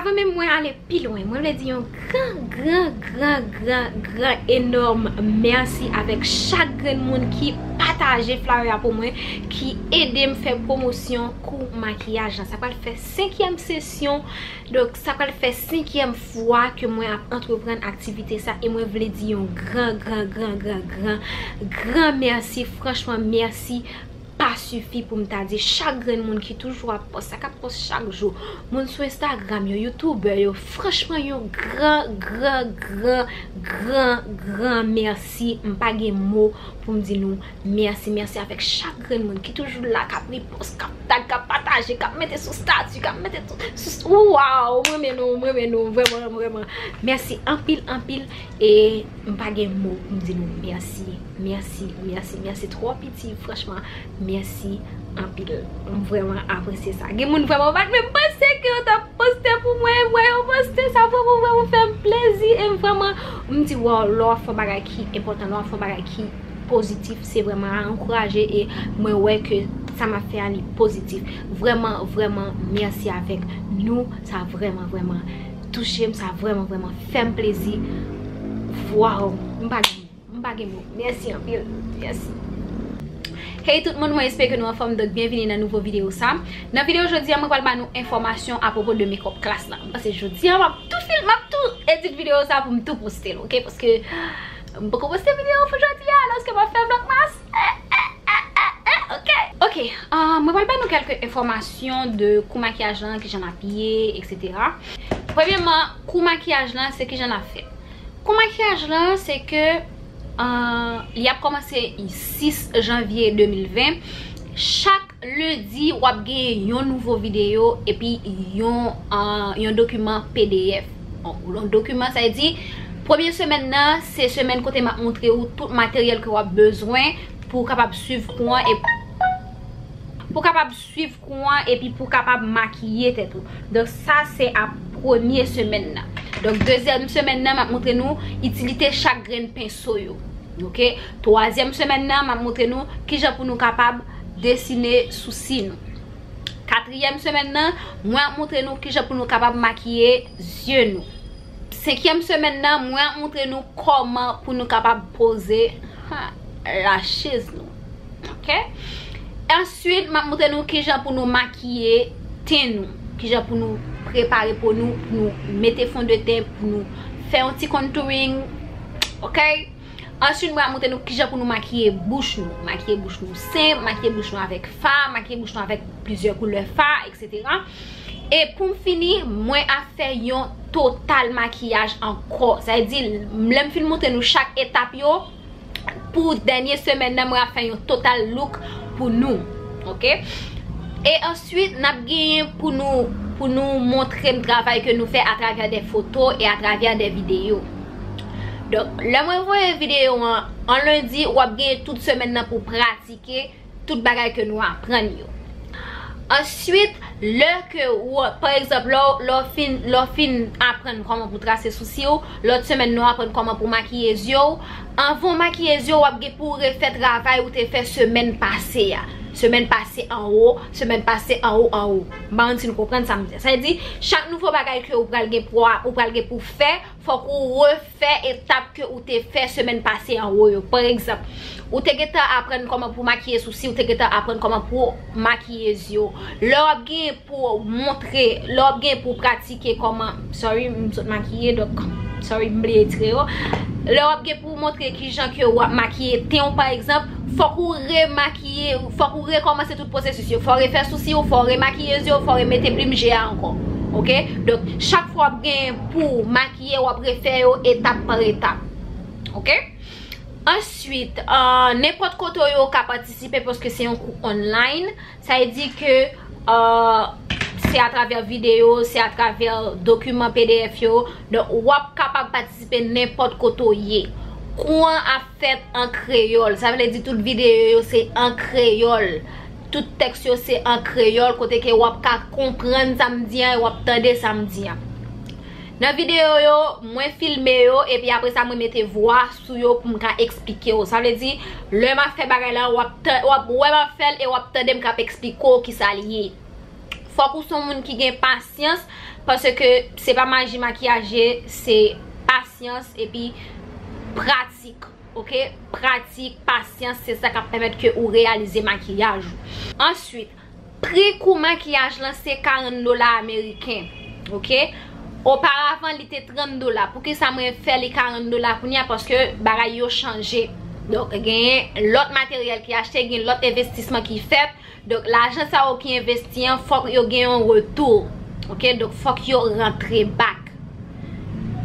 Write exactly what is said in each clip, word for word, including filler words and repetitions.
Avan menm mwen ale pi lwen, mwen vle di yon gran, gran, gran, gran, gran, enòm mèsi avèk chak grenn moun ki pataje flyer a pou mwen, ki ede m fè pwomosyon kou makiyaj lan. Sa pral fè senkyèm sesyon, donk sa pral fè senkyèm fwa ke mwen ap antreprann aktivite sa, e mwen vle di yon gran, gran, gran, gran, gran, gran mèsi, franchman mèsi pa sifi pou m ta di chak grenn moun ki toujou ap pòs, sa k ap pòs chak jou, moun sou Instagram yo, youtubè yo, franchman yon gran, gran, gran, gran, gran mèsi. M pa gen mo pou m di nou mèsi, mèsi avèk chak grenn moun ki toujou la, k ap repòs, k ap tag, k ap pataje, k ap mete sou stati, k ap mete sou, sou, waw, mwen renmen nou, mwen renmen nou, vrèman, vrèman. Mèsi anpil, anpil, e m pa gen mo pou m di nou mèsi. Mèsi, mèsi, mèsi twò piti, franchman, mèsi anpil. M vrèman apresye sa. Gen moun vrèman pa t menm panse ke yo t ap poste pou mwen, mwen yo poste sa vrèman, vrèman fè m plezi. E m vrèman, m di, waw, lè w ap fè yon bagay ki enpòtan, lè w ap fè yon bagay ki pozitif, se vrèman a ankouraje e mwen wè ke sa m ap fè a li pozitif. Vrèman, vrèman, mèsi avèk nou. Sa vrèman, vrèman touche m, sa vrèman, vrèman fè m plezi. Waw, m pa gen M pa gen mo. Mèsi anpil. Mèsi. Hey tout moun, mwen espere ke nou anfòm, donk byenvini nan nouvo videyo sa. Nan videyo jodi a, mwen pral ba nou enfòmasyon apwopo de makeup class la. M panse jodi a, m ap tou fil, m ap tou edit videyo sa pou m tou poste l, oke? Paske m poko poste videyo pou jodi a, alòske m ap fè vlogmas. Eh, eh, eh, eh, eh, oke. Oke, ah, mwen pral ba nou kèlke enfòmasyon de kou makiyaj lan, kijan l ap ye, etsetera. Premyèman, kou makiyaj lan, se kijan l ap fèt. Kou makiyaj lan, se ke, ah, li ap kòmanse sis janvye de mil ven. Chak lendi, w ap gen yon nouvo videyo epi yon, ah, yon dokiman P D F. Yon, yon dokiman, sa vle di, premye semèn nan, se semèn kote m ap montre w tout materyèl ke w ap bezwen pou w kapab swiv kou an e pou w kapab swiv kou an epi pou w kapab makiye tèt ou. Donk, sa se ap premye semèn nan. Donk, dezyèm semèn nan, m ap montre nou itilite chak grenn penso yo. Oke? Twazyèm semèn nan, m ap montre nou kijan pou nou kapab desine sousi nou. Katriyèm semèn nan, mwen ap montre nou kijan pou nou kapab makiye zye nou. Senkyèm semèn nan, mwen ap montre nou kòman pou nou kapab poze, ha, lachèz nou. Oke? Answit, m ap montre nou kijan pou nou makiye ten nou, kijan pou nou prepare po nou, pou nou mete fondeten, pou nou fè yon ti contouring. Oke? Answit, mwen ap montre nou kijan pou nou makiye bouch nou. Makiye bouch nou senp, makiye bouch nou avèk fard, makiye bouch nou avèk plizyè koulè fard, etsetera. E pou m fini, mwen ap fè yon total makiyaj ankò. Sa vle di, lè m fin montre nou chak etap yo, pou dènye semèn nan, mwen ap fè yon total look pou nou. Oke? E answit, n ap genyen pou nou, pou nou montre m travay ke nou fè atravè de foto e atravè de videyo. Donk, lè mwen voye videyo an, an lendi, w ap genyen tout semèn nan pou pratike tout bagay ke nou aprann yo. Answit, lè ke w, pa egzanp, lè w, lè w fin, lè w fin aprann kòman pou trase sousi w, lòt semèn nou aprann kòman pou makiye zye w. Anvan w makiye zye w, w ap gen pou w refè travay ou te fè semèn pase a. Semèn pase anwo, semèn pase anwo, anwo. M pa konn si nou konprann sa m di a. Sa vle di, chak nouvo bagay ke ou pral gen pou, ou pral gen pou fè, fòk ou refè etap ke ou te fè semèn pase anwo yo. Pa egzanp, ou te gentan aprann kòman pou makiye sousi, ou te gentan aprann kòman pou makiye zye w. Lè w ap gen pou montre, lè w ap gen pou pratike kòman, sorry, m sot makiye, donk, sorry, m bliye etire yo. Lè w ap gen pou montre kijan ke w ap makiye ten w, pa egzanp, fòk ou remakiye, fòk ou rekòmanse tout pwosesis yo. Fò w refè sousi w, fò w remakiye zye w, fò w remete plim je a ankò. Oke? Donk, chak fwa w ap gen pou makiye, w ap refè yo etap pa etap. Oke? Answit, ah, nenpòt kote w ye w ka patisipe paske se yon kou online. Sa vle di ke, ah, se atravè videyo, se atravè dokiman P D F yo. Donk, w ap kapab patisipe nenpòt kote w ye. Kou an ap fèt an kreyòl. Sa vle di tout videyo yo se an kreyòl. Tout tèks yo se an kreyòl, kote ke w ap ka konprann sa m di an e w ap tande sa m di an. Nan videyo yo, mwen filme yo, epi apre sa, mwen mete vwa sou yo pou m ka eksplike w. Sa vle di, lè m ap fè bagay la, w ap tan-, w ap wè m ap fè l e w ap tande m k ap eksplike w kisa l ye. Fòk ou se yon moun ki gen pasyans, Paske se pa maji makiyaj ye, se pasyans epi pratik. Oke? Pratik, pasyans, se sa k ap pèmèt ke ou reyalize makiyaj ou. Answit, pri kou makiyaj lan se karant dola ameriken. Oke? Oparavan, li te trant dola. Poukisa mwen fè li karant dola kounye a? Paske bagay yo chanje. Donk, genyen lòt materyèl ki achte, gen lòt envestisman ki fèt. Donk, lajan sa yo ki envesti an, fòk yo gen yon retou. Oke? Donk, fòk yo rantre back.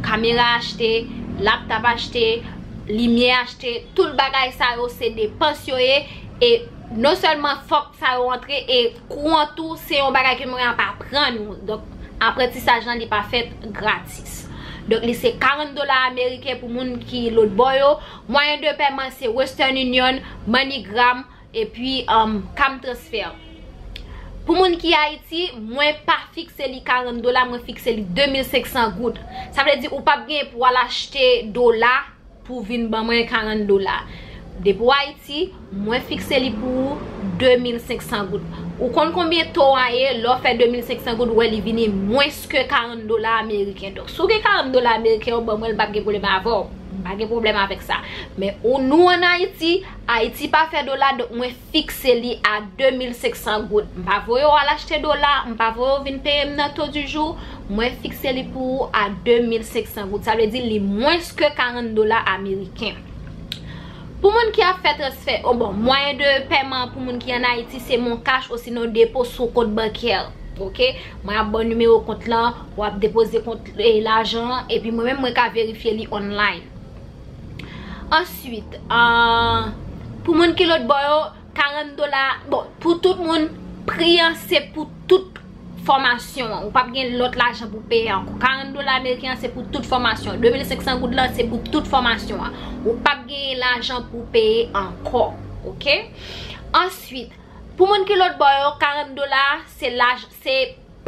Kamera achte, laptop achte, limyè achte, tout bagay sa yo se depans yo ye. E non sèlman fòk sa yo antre, e kou an tou, se yon bagay ke mwen ap aprann ou. Donk, aprantisaj lan, li pa fèt gratis. Donk, li se karant dola ameriken pou moun ki lòtbò yo. Mwayen de pèman se Western Union, MoneyGram, epi um, Cam Transfer. Pou moun ki Ayiti, mwen pa fikse li karant dola, mwen fikse li de mil senk san goud. Sa vle di ou p ap gen pou al achte dola pou vin ban mwen karant dola. Depi w Ayiti, mwen fikse li pou ou de mil senk san goud. Ou konn konbyen to a ye, lè w fè de mil senk san goud, ou wè li vini mwens ke karant dola ameriken. Donk, si w gen karant dola ameriken, ou ban mwen, l p ap gen pwoblèm avè w. M pa gen pwoblèm avèk sa. Men ou, nou ann Ayiti, Ayiti pa fè dola, donk mwen fikse li a de mil senk san goud. M pa voye w al achte dola, m pa voye w vin peye m nan to di jou, mwen fikse li pou ou a de mil senk san goud. Sa vle di li mwens ke karant dola ameriken. Pou moun ki ap fè transfè, oh bon, mwayen de pèman pou moun ki ann Ayiti se MonCash osinon depo sou kont bankè. Oke? Mwen ap ba w nimewo kont lan, w ap depoze kont, eh, lajan an, epi mwen menm mwen ka verifye li online. Answit, ah, pou moun ki lòtbò yo, karant dola, bon, pou tout moun, pri an se pou tout fòmasyon an. Ou p ap gen lòt lajan pou peye ankò. Karant dola ameriken an se pou tout fòmasyon. De mil senk san goud lan se pou tout fòmasyon an. Ou p ap gen lajan pou peye ankò. Oke? Answit, pou moun ki lòtbò yo, karant dola se laj, se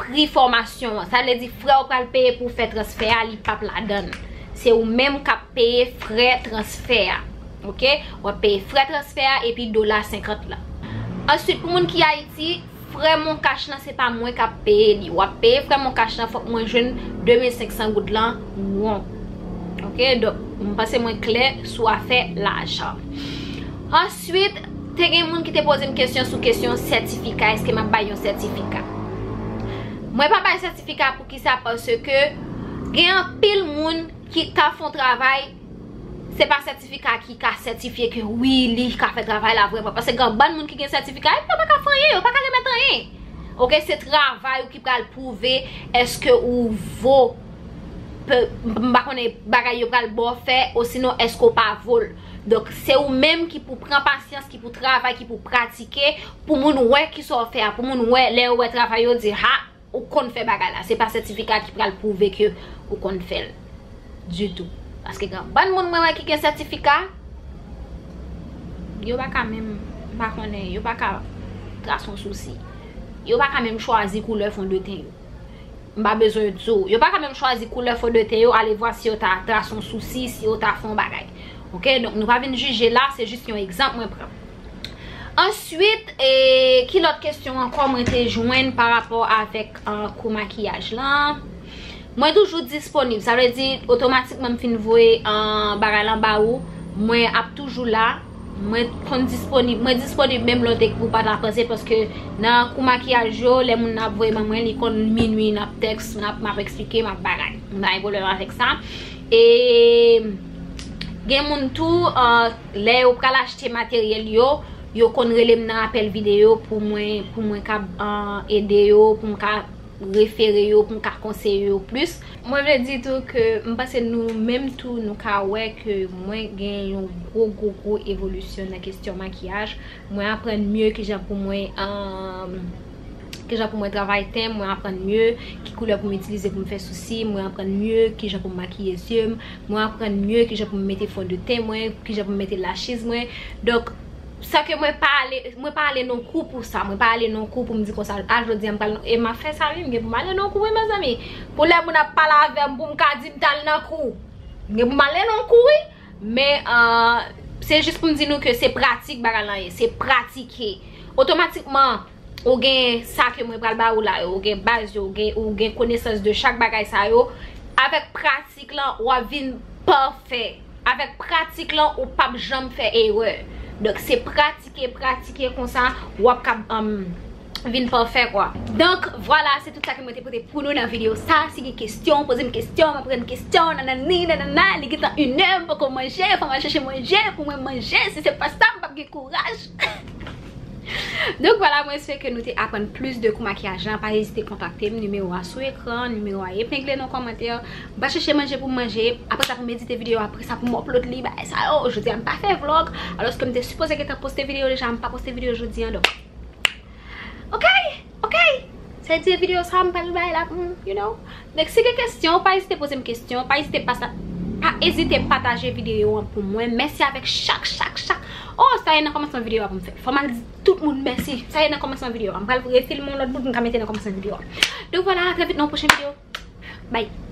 pri fòmasyon an. Sa vle di frè w pral peye pou w fè transfè a, li p ap ladan l. Se ou menm k ap peye frè transfè a. Oke? W ap peye frè transfè a epi dola senkant lan. Answit, pou moun ki Ayiti, frè MonCash lan, se pa mwen k ap peye li. W ap peye frè MonCash lan, fòk mwen jwenn de mil senk san goud lan won. Oke? Donk, m panse mwen klè sou afè lajan. Answit, te gen moun ki te poze m kesyon sou kesyon sètifika, èske m ap bay yon sètifika? Mwen pa bay sètifika, poukisa? Paske gen anpil moun ki ka fè yon travay, se pa sètifika ki ka sètifye ke wi, li ka fè travay la vrèman. Paske gen bann moun ki gen sètifika, epi yo pa ka fè anyen, yo pa ka remèt anyen. Oke, se travay ou ki pral pwouve èske ou vo, pe- m pa konnen bagay yo pral ba w fè, osinon èske w pa vo l. Donk, se ou menm ki pou pran pasyans, ki pou travay, ki pou pratike, pou moun wè kisa w fè a, pou moun wè, lè yo wè travay yo, di, ha, ou konn fè bagay la. Se pa sètifika ki pral pwouve ke ou konn fè l ditou. Paske gen bann moun mwen wè ki gen sètifika, yo pa ka menm, m pa konnen, yo pa ka trase yon sousi. Yo pa ka menm chwazi koulè fondeten yo. M pa bezwen di w. Yo pa ka menm chwazi koulè fondeten yo, ale vwa si yo ta trase yon sousi, si yo ta fè yon bagay. Oke? Donk, nou pa vin jije la, se jis yon egzanp mwen pran. Answit, e, ki lòt kesyon ankò mwen te jwenn pa rapò avèk, ah, kou makiyaj lan? Mwen toujou disponib. Sa vle di, otomatikman m fin voye, ah, bagay lan ba ou, mwen ap toujou la. Mwen konn disponib. Mwen disponib menm lè w te, ou pa ta panse, paske nan kou makiyaj yo, lè moun nan ap voye ban mwen, li konn minui, n ap tèks, n ap, m ap eksplike, m ap bagay. M pa gen pwoblèm avèk sa. E gen moun tou, ah, lè yo pral achte materyèl yo, yo konn rele m nan apèl videyo pou mwen, pou mwen ka, ah, ede yo, pou m ka refere yo, pou m ka konseye yo plis. Mwen vle di tou ke m panse nou menm tou, nou ka wè ke mwen gen yon gwo, gwo, gwo evolisyon nan kesyon makiyaj. Mwen aprann mye kijan pou mwen, um, kijan pou mwen travay ten, mwen aprann mye ki koulè pou m itilize pou m fè sousi, mwen aprann mye kijan pou m makiye zye m, mwen aprann mye kijan pou m mete fon de ten mwen, kijan pou m mete lachiz mwen. Donk, sa ke mwen pa ale, mwen pa ale nan kou pou sa, mwen pa ale nan kou pou m di konsa, a, jodi a m pral nan, e m ap fè sa wi, m gen pou m ale nan kou wi, mezanmi. Pou lè moun ap pale avè m, pou m ka di m t al nan kou. M gen pou m ale nan kou wi. Men, ah, se jis pou m di nou ke se pratik bagay lan ye, se pratike. Otomatikman, ou gen sa ke mwen pral ba ou la yo, ou gen baz yo, ou gen, ou gen konesans de chak bagay sa yo, avèk pratik lan, w ap vin pafè. Avèk pratik lan, ou p ap janm fè erè. Donk, se pratike, pratike konsa, w ap kab, um, vin pafè, kwa. Donk, vwala, se tout sa ke mwen te pote pou nou nan videyo sa. Si gen kesyon, poze m kesyon, m ap rann kesyon, nanani, nanana, li gentan inè, m poko manje, fò m al chèche manje pou mwen manje, si se pa sa, m p ap gen kouraj. Donk, vwala, mwen espere ke nou te aprann plis de kou makiyaj lan. Pa ezite kontakte m, nimewo a sou ekran, nimewo a epengle nan kòmantè. M pa chèche manje pou m manje, apre sa pou m edite videyo, apre sa pou m upload li, bagay sa yo. Jodi a m pa fè vlog, alòske m te sipoze gentan poste videyo deja, m pa poste videyo jodi an, donk. Ok, ok. Sa di videyo sa m pral bay la pou m, you know. Donk, si gen kesyon, pa ezite poze m kesyon, pa ezite pasa-, pa ezite pataje videyo an pou mwen. Mèsi avèk chak, chak, chak. Oh, sa e nan kòmansman videyo a pou m fè. Fò m al di tout moun mèsi. Sa e nan kòmansman videyo a. M pral refilme yon lòt bout, m ka mete nan kòmansman videyo a. Donk, vwala, a trè vit nan yon pwochen videyo. Bye.